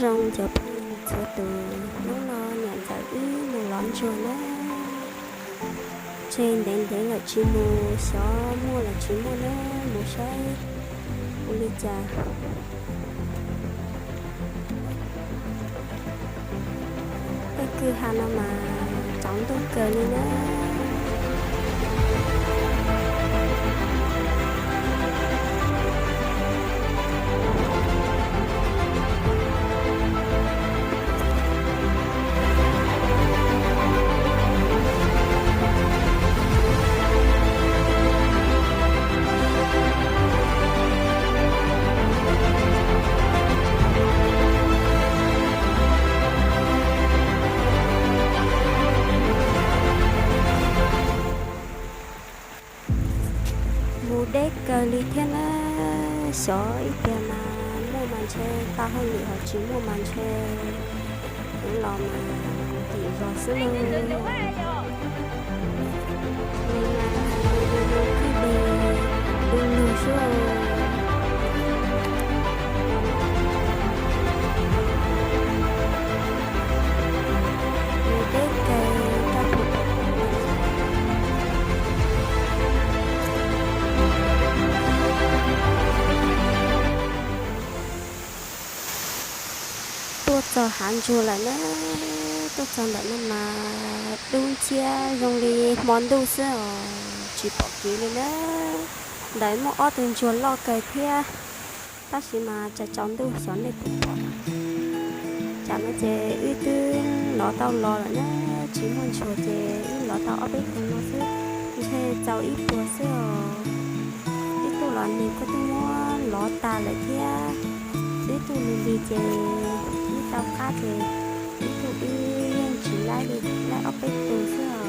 Zoo cov phooj ywg txhua tus, hnub no niam ntxawm wb mus lov ntsuag na. Tseg ntev ntev lawm tsis mus, xyov muaj lawm tsis muaj na, mus saib ua li cas. Tej kwj ha no mas tsaus ntuj kawg li na. Mus deb kawg li thiab na, xyov ib pliag mas muaj mas ntshe tau hauj lwm, ho tsis muaj mas ntshe los mas mus tim zos xwb lauj. Mus mas mus mus mus kwj deg du lug xwb. Mus deb kawg, tuaj txog hav ntsuag lawm na. Tuaj txog ntawm no mas dub nciab zoo li hmo ntuj xwb os, tsis pom kev li na. Ntawd muaj ob tug ntsuag loj kawg thiab, tab sis mas tsaus tsaus ntuj xyov nej puas pom. Tsam no ces wb twb lov tau los lawm na, tsis muaj ntsuag ces wb lov tau ob peb tug no xwb, ntshe txaus ib puas xwb os. Ib tug los nws kuj twb muab lov tas lawm thiab. Ib tug lig lig ces wb tau qab ces ib tug wb yeej tsis laib li, laib ob peb tug xwb os.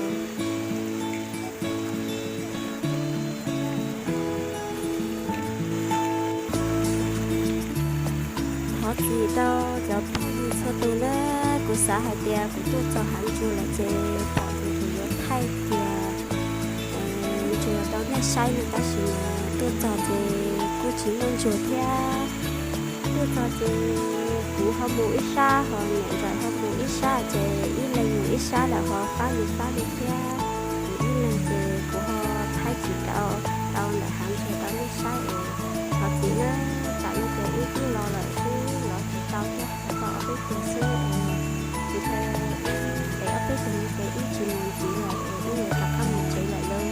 Thov txim rau cov phooj ywg txhua tus na, kuv xav hais tias kuv tuaj txog hav ntsuag lawm ces pom ces kuv yuav thaij tias ntsuag rau nej saib no, tab sis tuaj txog ces kuj tsis muaj ntsuag thiab. Tuaj txog ces kuv ho mus ib sab, ho niam ntxawm ho mus ib sab, ces ib leeg mus ib sab lawm ho fab li fab li thiab. Kuv ib leeg ces kuv ho thaij tsis tau tau ntawm hav ntsuag rau nej saib es thov txim na. Tsam no ces wb twb los lawm, wb lov tsis tau thiab, tau ob peb tug xwb. Tsis ntev ob peb tug no ces wb tsis mus ntxiv lawm es wb yuav rov qab mus tsev lawm lauj.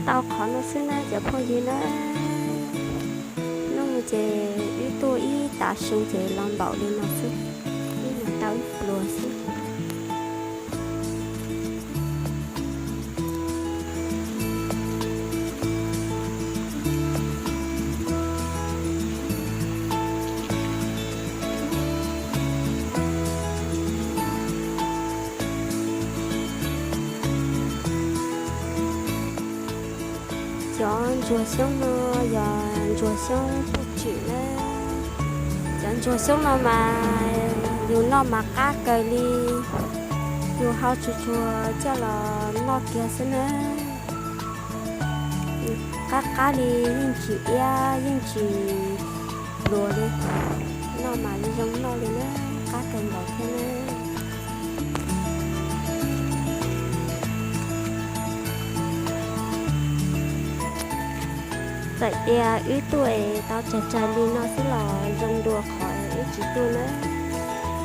Tau qhov no xwb na cov phooj ywg na. Hnub no ces wb tuaj ib tav su ces los npaum li no xwb, wb mus tau ib pluag xwb. Cov ntsuag xyoob no yog ntsuag xyoob puj tswm na. Cov ntsuag xyoob no mas yus noj mas qab kawg li, yus hau tsuag tsuag coj los noj kiag xwb na. Qab qab li, yeej tsis iab yeej tsis pluav li, noj mas zoo noj li na, qab kawg nkaus thiab na. Txawm tias wb tuaj es tau tsawg tsawg li no xwb los zoo dua qhov wb tsis tuaj na.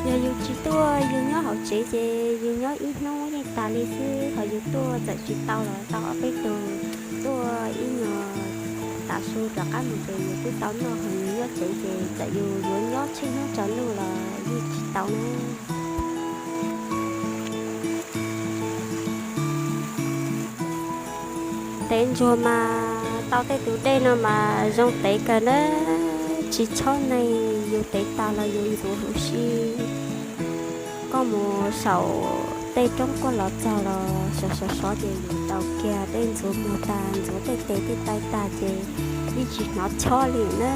Yog yus tsis tuaj, yus nyob hauv tsev ces yus nyob ib hnub yeej tas li xwb, ho yus tuaj txawm tsis tau los tau ob peb tug, tuaj ib nyuag tav su rov qab mus ces yus twb tau noj, ho yus nyob tsev ces txawm yus yuav nyob tsheej hnub tsaus ntuj los yeej tsis tau na. Tev ntsuag mas tau tej tus dej no mas zoo tev kawg na, tsis chob neeg, yus tev tas los yus ntxuav huv si. Koj mus saum Tej roob kuaj los txog los sov sov sov ces yus tau kiag tej ntxuav muag tag, ntxuav tej tes tej taw tag ces yeej tsis hnov chob li na.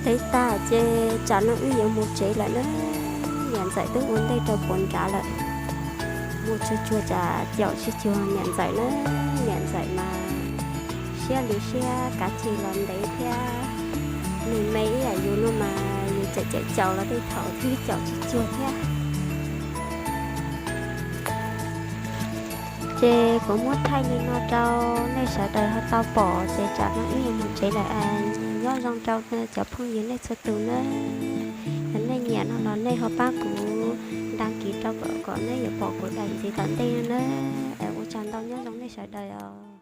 Teb tag ces tsam no wb yuav mus tsev lawm na. Niam ntxawm twb ua ntej rau puag nrad lawm. Mus tsuag tsuag tsam caum tsis cuag niam ntxawm na. Niam ntxawm mas siab li siab kav tsij los ntev thiab. Nws me ib yam yus no mas yus caum caum caum los tej thaum twb caum tsis cuag thiab. Ces kuv muab thaij li no rau nej sawv daws ho tau pom ces tsam no wb yuav mus tsev lawm. Nyob zoo rau cov phooj ywg nej txhua tus na. Yog nej nyiam no los nej ho pab kuv đăng ký rau kom nej yuav pom kuv daim ntxiv tom ntej no na. Ua tsaug ntau, nyob zoo nej sawv daws os.